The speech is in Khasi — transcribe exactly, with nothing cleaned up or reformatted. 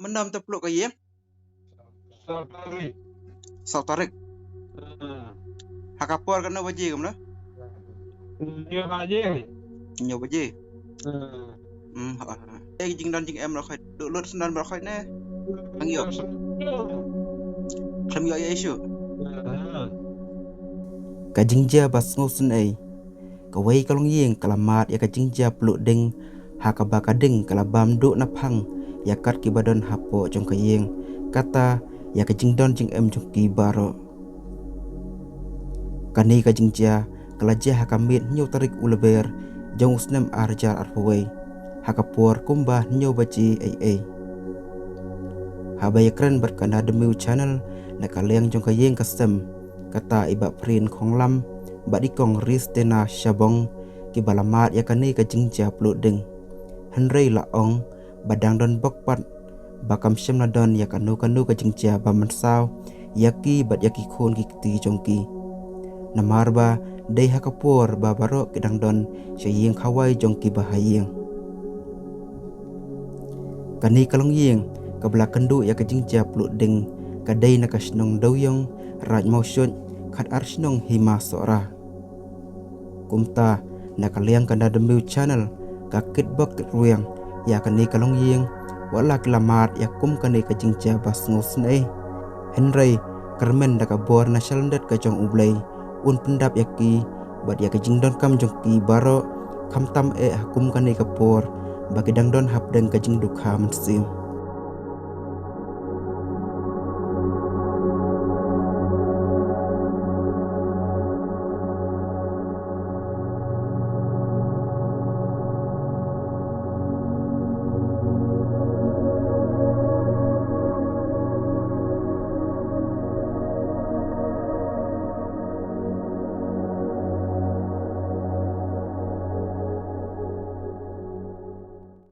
Mynno te pluh ka ïing? Saw tarik. Saw tarik. Ha ka por katno baje kumno? Hynñiew baje. Hynñiew baje. Hmm, ha. Eh, jingdon jingem baroh khoit, duh lut sngewdon baroh khoit ne? Hangno? Khlem ïoh ïa issue. Ka jingjia ba sngewsynei. Kawei ka longïing ka la mad ïa ka jingjia pluh ding, ha kaba ka ding ka la bam duh na phang ïa kat kiba don hapoh jong ka ïing, kata ïa ka jingdon jingem jong ki baroh. Kane ka jingjia ka la jia ha ka miet hynñiew tarik u Lber jong u snem ar hajar arphew wei, ha ka por kumba hynñiew baje eiei. Haba ïakren bad ka Na The Mew Channel na ka liang jong ka ïing ka sem, kata i Bah Prin Khonglam bad i Kong Ristena Shabong, kiba la mad ïa kane ka jingjia pluh ding. Hynrei la ong ba dang don bok pat, ba kam shym la don ïa kano kano ka jingjia ba mynsaw ïa ki bad ïa ki khun ki kti jong ki. Namar ba dei ha ka por ba baroh ki dang don sha ïing khawai jong ki ba ha ïing. Kane ka longïing kaba la kynduh ïa ka jingjia pluh ding ka dei na ka shnong Dewiong, Raid Mawshut, khatar shnong Hima Sohra. Kumta, na ka liang ka Na The Mew Channel ka kitbok kitrwiang ïa kane ka longïing, wat la ki la mad ïa kum kane ka jingjia ba sngewsynei. Hynrei kyrmen da ka bor na shalyndet ka jong U Blei, un pyndap ïa ki bad ïa ka jingdonkam jong ki baroh, khamtam eh ha kum kane ka por ba ki dang don hapdeng ka jingdukha mynsiem.